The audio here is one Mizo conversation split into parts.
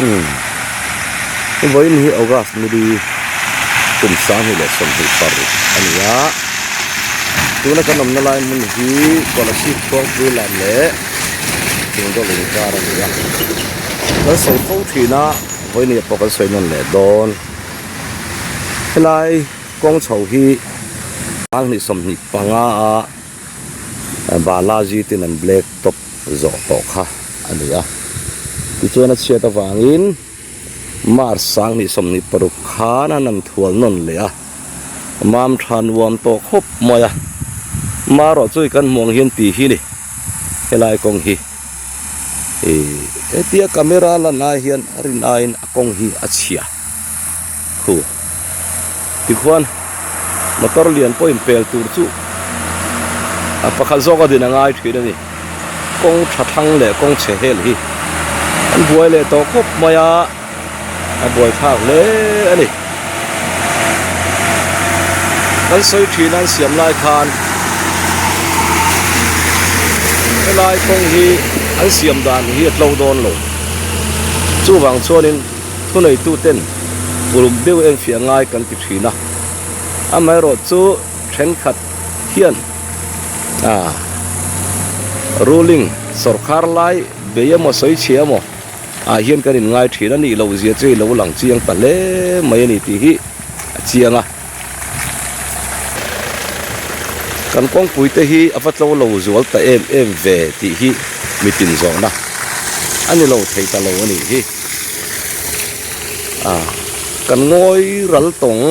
Umm vawiin hi August nili kum 2026 a ni a, tuna kan awmna lai hmun hi Kolasib Khuangpui lam leh Thingdawl inkar a ni a, kan sawi fo thin a, vawiin ah pawh kan sawi nawn leh dawn. Helai kawng chho hi 2025 a Balaji ten an black top zawh tawh kha a ni a. Tichuan a chhiat avangin March 2026 khan an han thual nawn leh a, mam tha nuam tawh khawp mai a. Marawh chu kan hmuh ang hian tih hi ni helai kawng hi ih hetia camera lan ai hian a rin aiin a kawng hi a chhia khu tikhuan motor lian pawh inpel tur chu a pakhat zawk a din a ngai thin a ni kawng tha thlang leh kawng chhe hel hi an buai leh tawh khawp mai a a buai thlak hle a ni kan sawi thin an siam lai khan helai kawng hi an siam dan hi a tlo dawn lo chuvang chuanin thuneitu ten uluk deuh en fiah ngai kan ti thin a amaherawh chu thenkhat hian ah ruling sawrkhar lai bei emaw sawi chhia emaw ah hian kan in ngai thin a nih loh zia chu i lo lang chiang ta hle mai a ni tih hi a chiang a kan kawngpui te hi a va tlo lo zual ta em em ve tih hi mitin zawhna a ni lo thei ta lo a nih hi ah kan ngawi ral tawng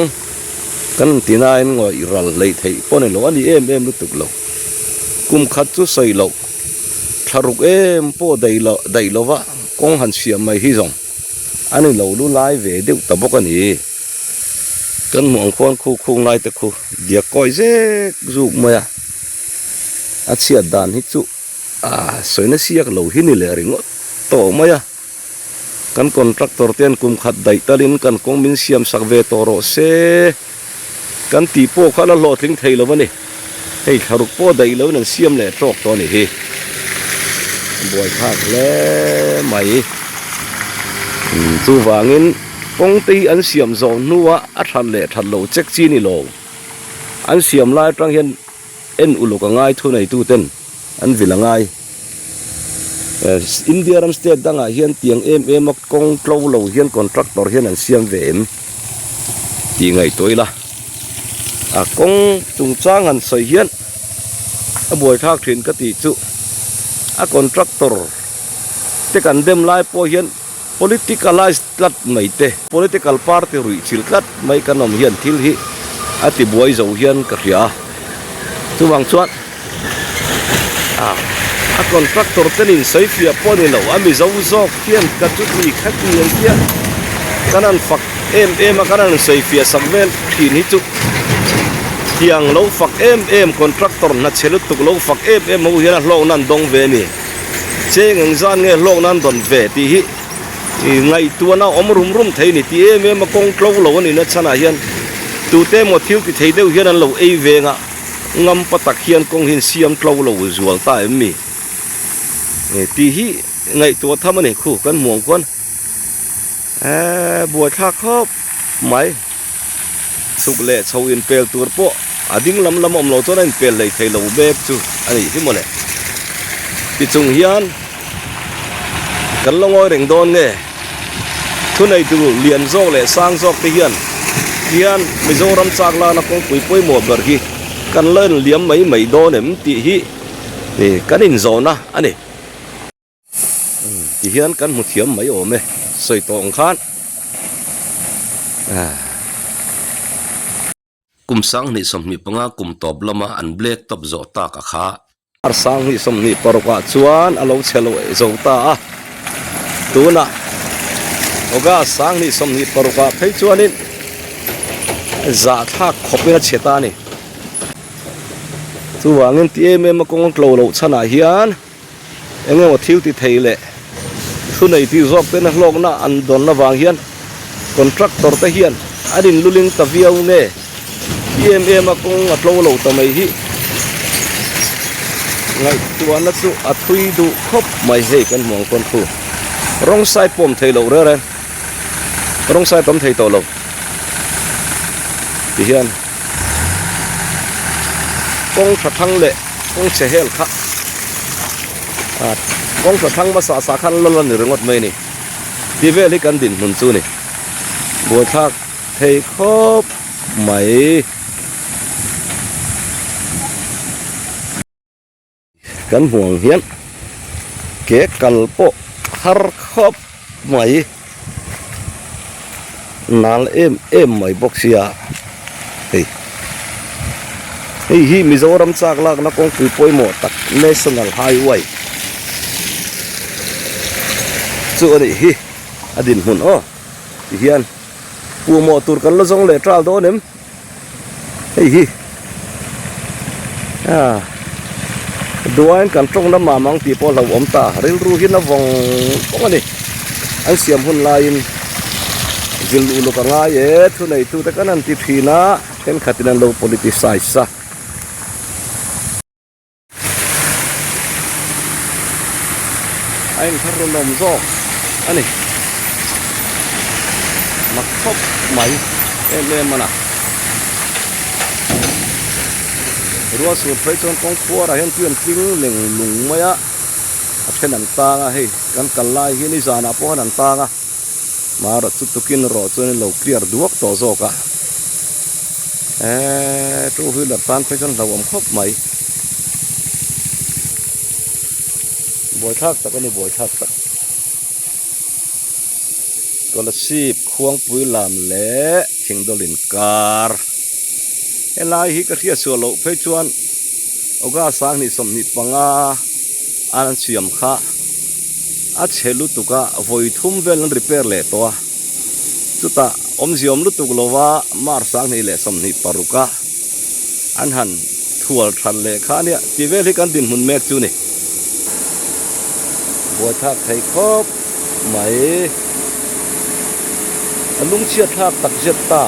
kan inti nain ngawih ral hleih theih pawh a ni lo a ni em em lutuk lo kum khat chu sawi loh thla ruk em pawh daih loh daih lova kawng han siam mai hi zawng. A ni lo lu lai ve deuh ta bawk a ni. Kan hmuh ang khuan khu khung lai te khu diak kawi zek zuk mai a. A chhiat dan hi chu ah sawina siak lo hi ni leh ringawt tawh mai a. Kan contractor te an kum khat daih talin kan kawng min siam sak ve tawh rawh se kan tih pawh kha la hlawhtling thei lo a ni. Hei thlaruk pawh daih loin an siam leh tawk tawh a ni hi. A buaithlak hle mai. Umm chuvangin kawng te hi an siam zawh hnua a that leh that loh check chi ni lo. An siam lai atang hian en uluk a ngai thu neitu ten an vil a ngai. India ram state dangah hian tiang em em a kawng tlo lo hian contractor hian an siam ve em tih ngaihtuah ila a kawng chungchang han sawi hian a buaithlak thin ka tih chu a contractor te kan dem lai pawh hian politicalize tlat mai te political party ruih chilh tlat mai kan awm hian thil hi a ti buai zo hian ka hria a chuvang chuan ah a contractor te nin sawi fiah pawh a ni lo a mizo zawk hian ka chu ti kha ti ang chiah kan han fak em em a kan han sawi fiah sak vel thin hi chu tiang lo fak em em contractor hna chhe lutuk lo fak em em ho hian a hlawkna an dawng ve a ni. Cheng eng zan nge hlawk nan dawn ve tih hi ngaihtuahna awm rum rum thei ni tih em em a kawng tlo lo a nihna chhanah hian tute emaw thil ti thei deuh hian an lo ei veng a, ngam pa tak hian kawng hi an siam tlo lo zual ta em mi tih hi ngaihtuah tham a ni khu kan hmuh ang khuan eee buaithlak khawp mai chhuk leh chho inpel tur pawh a ding lam lam awm lo chuan a inpel hlei thei lo mek chu a nih hi mawle tichung hian kan la ngawi reng dawn nge thuneitu lian zawk leh sang zawk te hian hian Mizoram chak lana kawngpui pawimawh ber hi kan la inliam mai mai dawn em tih hi kan inzawhna a ni. Ti hian kan hmu thiam mai awm e sawi tawh ang khan Kum 2025 kum tawp lama an black top zawh tak a kha. 2026 ah chuan a lo chhe lo zo ta a, tunah August 2026 ah phei chuanin zahthlak khawpin a chhe ta a ni. Chuvangin ti em em a kawng tlo loh chhanah hian. Eng emaw thil ti thei leh thu nei tih zawk ten a hlawkna an dawn avang hian contractor te hian an in luling ta viau nge ti em em a kawng a tlo lo ta mai hi ngaihtuahna chu a thui duh khawp mai hei kan hmuh ang pawn thu. Wrong side pawh awm thei loh reng reng, wrong side awm thei tawh lo ti hian kawng tha thlang leh kawng chhe hel kha ah kawng tha thlang hmasa sa khan lal a ni ringawt mai a ni ti vel hi kan dinhmun chu a ni buaithlak thei khawp mai. Kan hmuh ang hian ke kal pawh har khawp mai nal em em mai bawk sia hei hei hi Mizoram chak lakna kawngpui pawimawh tak National Highway chu a nih hi a dinhmun aw tihian pumawh tur kan la zawng leh tal dawn em. Hei hi ah duain kan tawng na mam ang tih pawh a hlauhawm ta rilru hi na vawng vawng a ni an siam hun laiin zil uluk a ngai e thuneitute kan han ti thin a thenkhatin an lo politicize a. A inthar rawn awm zawk a ni mak khawp mai em em a na rual sur phei chuan kawng khuarah hian tui an tling leng lung mai a a then an tang a hei kan kal lai hi nizanah pawh hian an tang a. Marawh chu tukin rawh chuan in lo clear duak tawh zawk a eee two wheeler tan phei chuan hlauhawm khawp mai buaithlak tak a ni buaithlak tak Kolasib khuangpui lam leh thingdawl inkar helai hi ka hriat suah loh phei chuan August 2025 an siam kha. A chhe lutuk a, vawi thum vel an repair leh tawh a, chutah awmzia awm lutuk lova March 2026 a an han thual that leh kha ania tih vel hi kan dinhmun mek chu ni. Buaithlak thei khawp mai. A lungchhiat thlak tak zet ta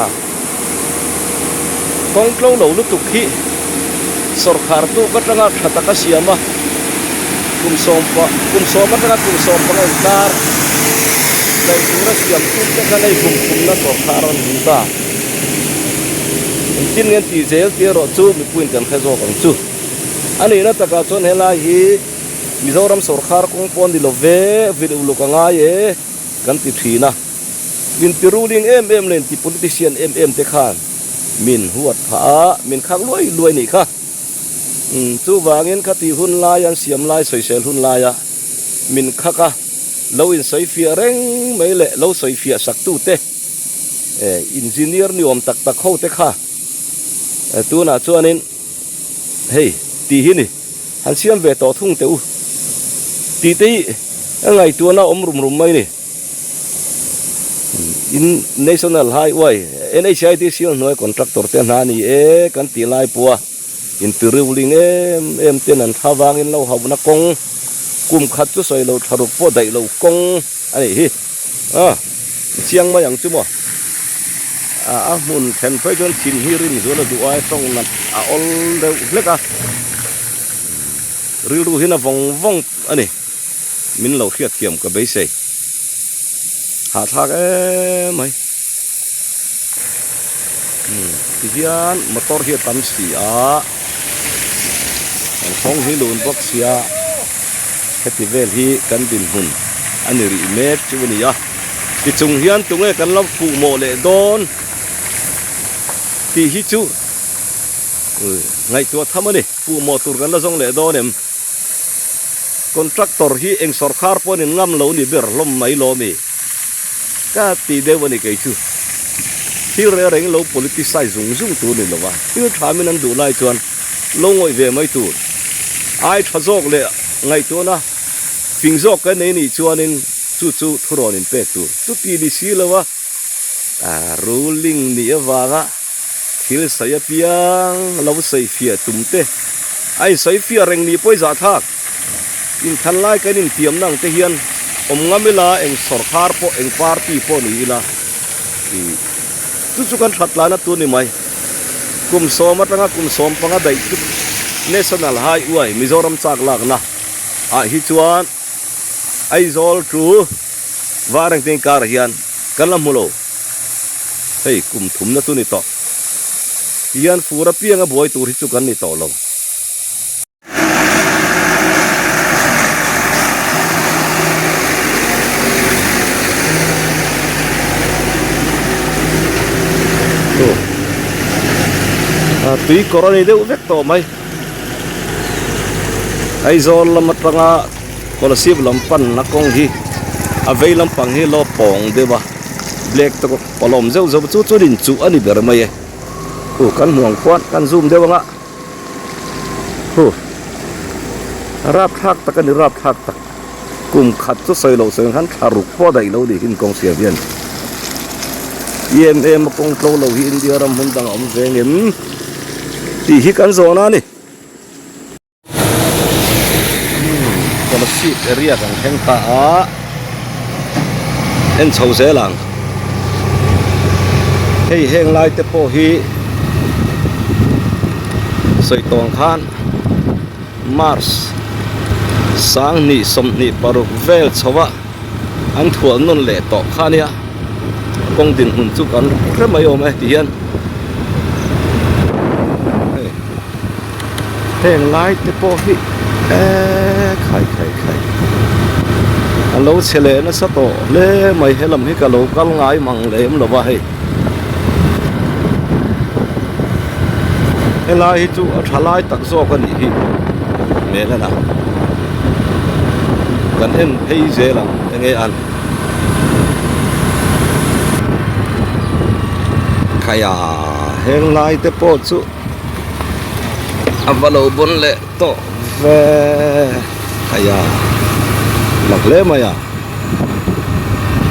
a. Kawng tlo lo lutuk hi sawrkhar tuk atanga tha taka siam a, kum sawm kum sawm atanga kum sawm panga inkar daih tura siam tum te khan hei kum thumna sawrkhar a ni ta. Engtin nge an tih zel tih erawh chu mipuiin kan hre zawk ang chu. A nihna takah chuan helai hi Mizoram sawrkhar kawng pawh a ni lo ve, vil uluk a ngai e kan ti thin a. Min ti ruling em em leh inti politician em em te khan min huat phah a, min khak luai luai nih kha. Umm chuvangin kha tih hun lai an siam lai sawisel hun laia min khak a, lo insawifiah reng mai leh lo sawifiah sak tute eh engineer ni awm tak tak ho te kha tunah chuanin Hei, tih hi ni. Han siam ve tawh thung teh u. Tih te hi a ngaihtuahna awm rum rum mai ni. In National Highway, NHIT sial hnuai contractor te hna ni e kan tih lai pawha inti ruling em em ten an thla vangin lo hauhna kawng kum khat chu sawi lo thlaruk pawh daih lo kawng a nih hi. A, chiang mai ang chu maw. A hmun thlen phei chuan thin hi rin zual a duh ai tawng nat a awl deuh hlek a. Rilru hian a vawng vawng a ni. Min lo hriatthiam ka beisei. Hahthlak em mai. Tihian motor hi a tam si a, an kawng hi lun bawk sia heti vel hi kan dinhmun a ni rih mek chu a ni a. Tichung hian tunge kan lo fuh mawh leh dawn tih hi chu ngaihtuah tham a ni. Fuh mawh tur kan la zawng leh dawn em? Contractor hi eng sawrkhar pawhin in ngam lo ni ber hlawm mai lo mi? Ka ti deuh a ni kei chu. Thil reng reng lo politicise zung zung tur ni lova, thil tha min an duh lai chuan lo ngawih ve mai tur. Ai tha zawk leh ngaihtuahna fing zawk kan nei nih chuanin chu chu thurawn in pek tur. Chuti ni si lova ruling nih avanga Thil sawi apiang lo sawifiah tum te a insawifiah reng nih pawh i zahthlak. Inthan lai kan intiamna ang te hian awm ngam ila eng sawrkhar pawh eng party pawh ni ila ih chu chu kan that tlana tur ni mai. Kum sawm atanga kum 15 daih chu National Highway Mizoram chak lakna ah hi chuan. Aizawl chu Varengte inkarah hian kan la hmu lo. Hei kum thumna chu ni tawh. Tihian fur apianga buai tur hi chu kan ni tawh lo. Tui kawr a ni deuh vek tawh mai. Aizawl lam atanga Kolasib lam panna kawng hi a vei lampang hi lo pawng deuh a black te pawh a awm zeuh zeuh a chu chuan inchuh a ni ber mai e huh kan hmuh ang khuan kan zoom deuh ang a huh rapthlak tak a ni rapthlak tak kum khat chu sawi loh sawi ang khan thla ruk pawh a daih lo ni hin kawng siam hian em em a kawng tlo lo hi India ram hmun dang a awm ve ngem tih hi kan zawn a ni. Kolasib area kan thleng ta a en chho zel ang hei heng lai te pawh hi sawi tawng khan March sanghnih 26 vel chho a an thuah nawn leh tawh kha ania kawng dinhmun chu kan hre mai awm e ti hian. Heng lai te pawh hi eee khai khai khai a lo chhe leh nasa tawh hle mai helam hi ka lo kal ngai mang lem lo va hei helai hi chu a tha lai tak zawk a nih hi hmel a na kan en phei zel ang enge an khai a heng lai te pawh chu. A va lo bawn leh tawh ve khai a mak hle mai a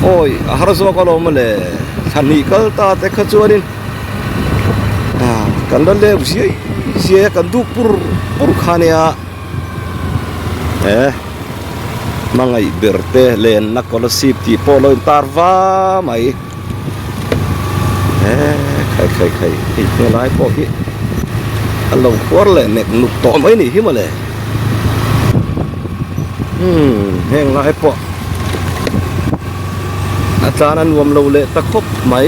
awi a har zawk alawm a le thla hnih kal ta te kha chuanin ah kan la leu ziai ziai a kan duk pur pur kha nia he hmangaih ber te lenna kolasib tih pawh lo intar va mai. Eee khai khai khai hei helai pawh hi a lo khuar leh nek nuk tawh mai nih hi mawle umm heng lai pawh a tlan a nuam lo leh ta khawp mai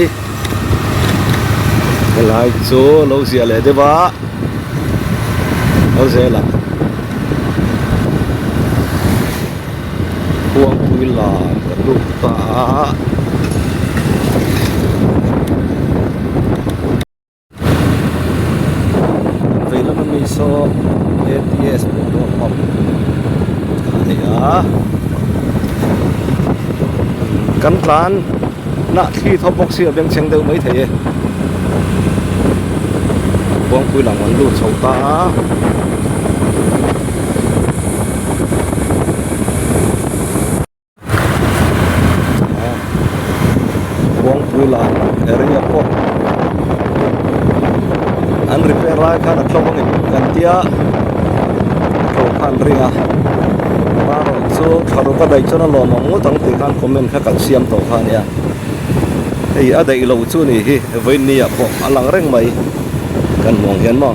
helai chu lo ziah leh deuh a lo zel ang. Khuangpui lam ka lut ta a. Vei lama mi saw ATS petrol pump a ni a. Kan tlan nah thli thaw bawk si a bengchheng deuh mai thei e. Khuangpui lam an lut chho ta a. Kawngpui lam area pawh an repair lai khan a tlo ang em kan tia a tlo kha an ring a erawh chu thla ruk a daih chuan a lawmawm ngawt ang tih khan comment kha kan siam tawh kha a nia hei a daih lo chu a nih hi vawiin ni ah pawh a lang reng mai kan hmuh ang hian maw.